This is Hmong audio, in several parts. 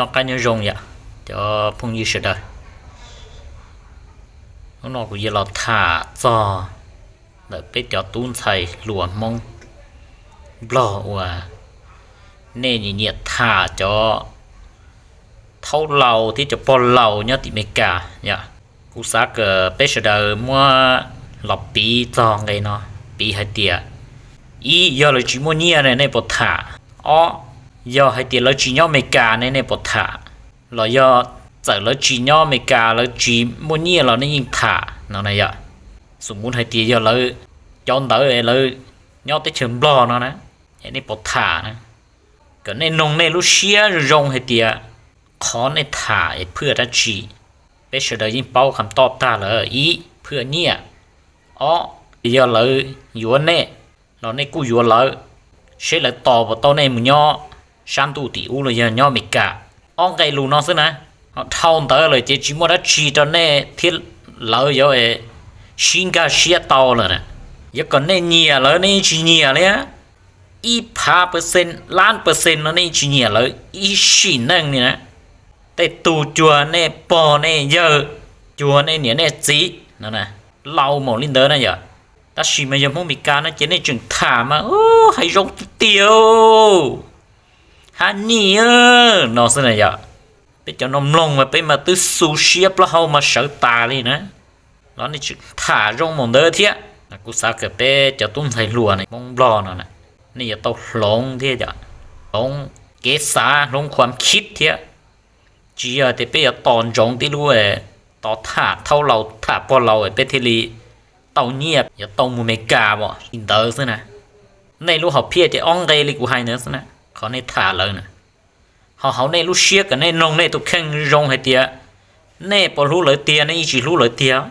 Noj qab nyob zoo yom cov phooj ywg sawv daws. Hnub no kuv yuav los tham txog ntawm peb cov tub ntxhais hluas Hmoob Nplog uas nej nyiam nyiam tham cov thaub laus thiab cov pog laus nyob tim Amelikas yom. Kuv xav kom peb sawv daws muab los piv txog nqe no, piv hais tias, ib, yog lawv tsis muaj nyiaj ne nej puas tham? Ob, yog hais tias lawv tsis nyob Amelikas ne nej puas tham? Los yog txawm lawv tsis nyob Amelikas, lawv tsis muaj nyiaj los nej yeej tham no na yom? Xum mus hais tias yog lawv cov ntawd lawv nyob teb chaws Nplog no na, es nej puas tham na? Kom nej noog nej lub siab zoo zoo hais tias qhov nej tham es phwaj dab tsi. Peb sawv daws yeej paub qhov toj tag lawm, ib, phwaj nyiaj. Ob, yog lawv yuav nej los nej kuj yuav lawv, seb lawv tos puas tau nej mus nyob sab ntuj tim ub los yog nyob Amelikas. Ob nqe lus no xwb na, ho dhau ntawd lawm ces tsis muaj dab tsi rau nej thiab lawv yuav sib nkag siab tau lawm na. Yuav kom nej nyiam lawv nej yeej tsis nyiam li, ib phav percent lab percent no nej yeej tsis nyiam lawv ib sim neej li na. Tej tug cuag nej pog nej yawg, cuag nej niam nej txiv no, laus mus li ntawd na yom. Tab sis mas yog Hmoob Amelikas no ces nej tseem tham mas hais zoo tiag tiag, honey no xwb na yom. Peb cov no mloog mas peb mas twb xu siab plaub hau mas sawv tas li na, los nej tseem tham zoo mus ntawd thiab. Kuv xav kom peb cov tub ntxhais hluas Hmoob Nplog no, nej yuav tau hloov thiab yom, hloov kev xav, hloov khuam khib thiab. Tsis yog tias peb yuav tos ntsoov tib lub, tos tham thaub laus tham pog laus peb thiaj li tau nyiaj yuav tau mus Amelikas pom li ntawd xwb na. Nej lub hom phiaj ces ob nqe li kuv hais ntawd xwb na, qhov nej tham lawv na. Ho hauv nej lub siab kom nej noog nej tus kheej zoo hais tias nej puas hlub lawv tiag, nej yeej tsis hlub lawv tiag.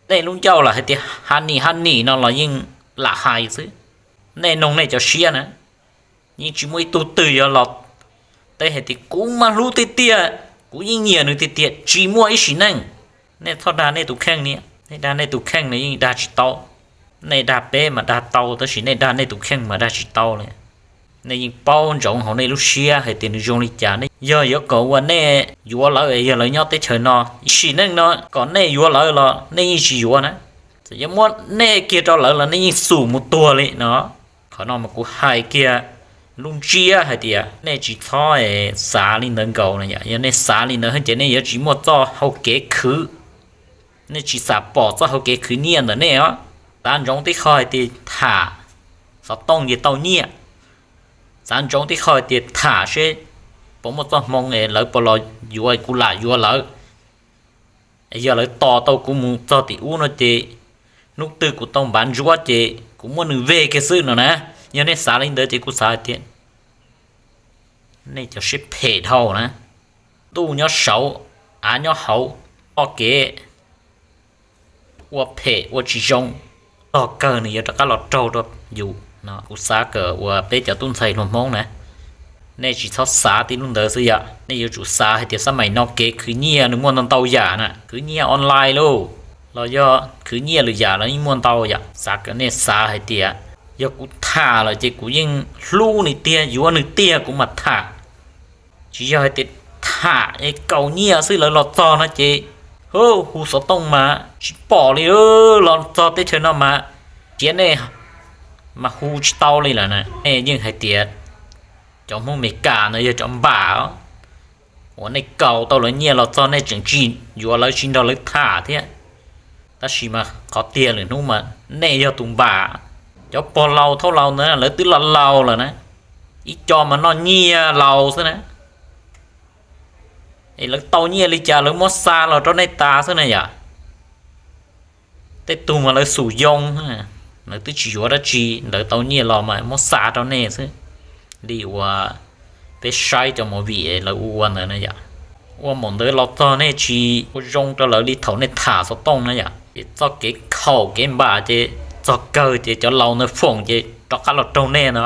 Nej lub ncauj lam hais tias honey honey no los yeej lam hais xwb. Nej noog nej cov siab na, yeej tsis muaj ib tug twg yuav los teb hais tias kuv mas hlub tiag tiag, kuv yeej nyiam nws tiag tiag, tsis muaj ib sim neej. Nej txhob dag nej tus kheej li, nej dag nej tus kheej no yeej dag tsis tau. Nej dag peb mas dag tau tab sis nej dag nej tus kheej mas dag tsis tau li. Nej yeej paub ntsoov hauv nej lub siab hais tias nws zoo li cas, nej yog yuav kom uas nej yuav lawv, yog lawv nyob teb chaws no ib sim neej no kom nej yuav lawv los nej yeej tsis yuav na. Txawm yuav muab nej kiag rau lawv los nej yeej xum mus tuag li no. Qhov no mas kuv hais kiag lub ntsiab hais tias nej tsis txhob xav li ntawd nkaus no yom. Yog nej xav li ntawd ces nej yuav tsis muaj txoj hau kev khwv, nej tsis xam pom txoj hau kev khwv nyiaj ntawm nej os. Xav ntsoov tib qho hais tias tham xov tooj ces tau nyiaj. Xav ntsoov tib qho hais tias tham seb puas muaj txoj hmoo es lawv puas los yuav kuv lam yuav lawv. Yog lawv tos tau kuv mus txog tim ub no ces hnub twg kuv tau npav ntsuab ces kuv muab nws ve kiag xwb no na. Yog nej xav li ntawd ces kuv xav hais tias nej cov siab phem dhau na. Ntuj nyob saud, av nyob hauv, txoj kev ua phem ua tsis zoo, txog kawg nws yuav rov qab los raug rau yus no. Kuv xav kom uas peb cov tub ntxhais hluas Hmoob na, nej tsis txhob xav tib lub ntawd xwb yom. Nej yuav tsum xav hais tias xab maim no kev khwv nyiaj nws muaj ntau ntau yam na, khwv nyiaj online lauj, los yog khwv nyiaj lwm yam los yeej muaj ntau yom. Xav kom nej xav hais tias yog kuv tham lawm ces kuv yeej hlub nws tiag, yuav nws tiag kuv mam tham. Tsis yog hais tias tham es kaus nyiaj xwb lawv los txog no ces hu xov tooj mas tsis pom li, los txog teb chaws no mas thiab nej mas hu tsis tau li lawm na. Nej yeej hais tias cov Hmoob Amelikas ntawd yog cov npam, uas nej kaus tau lawv nyiaj los txog nej tseem tsis yuav lawv, tsis nrog lawv tham thiab. Tab sis mas qhov tiag lwm hnub mas nej yog tus npam. Cov pog laus thaub laus ntawd lawv twb laus laus lawm na, ib co mas noj nyiaj laus xwb na. Es lawv tau nyiaj li cas lawv muab xa los rau nej tas xwb na yom. Tej tug mas lawv xum yoo, lawv twb tsis yuav dab tsi, lawv tau nyiaj los mas muab xa rau nej xwb. Li uas peb saib cov movie lawv ua ua ntawd na yom. Ua mus ntawd los txog nej tsis ua zoo rau lawv li thaum nej tham xov tooj na yom, ces txoj kev khaum kev npam ces txog kawg ces cov laus ntawd foom ces rov qab los raug nej no.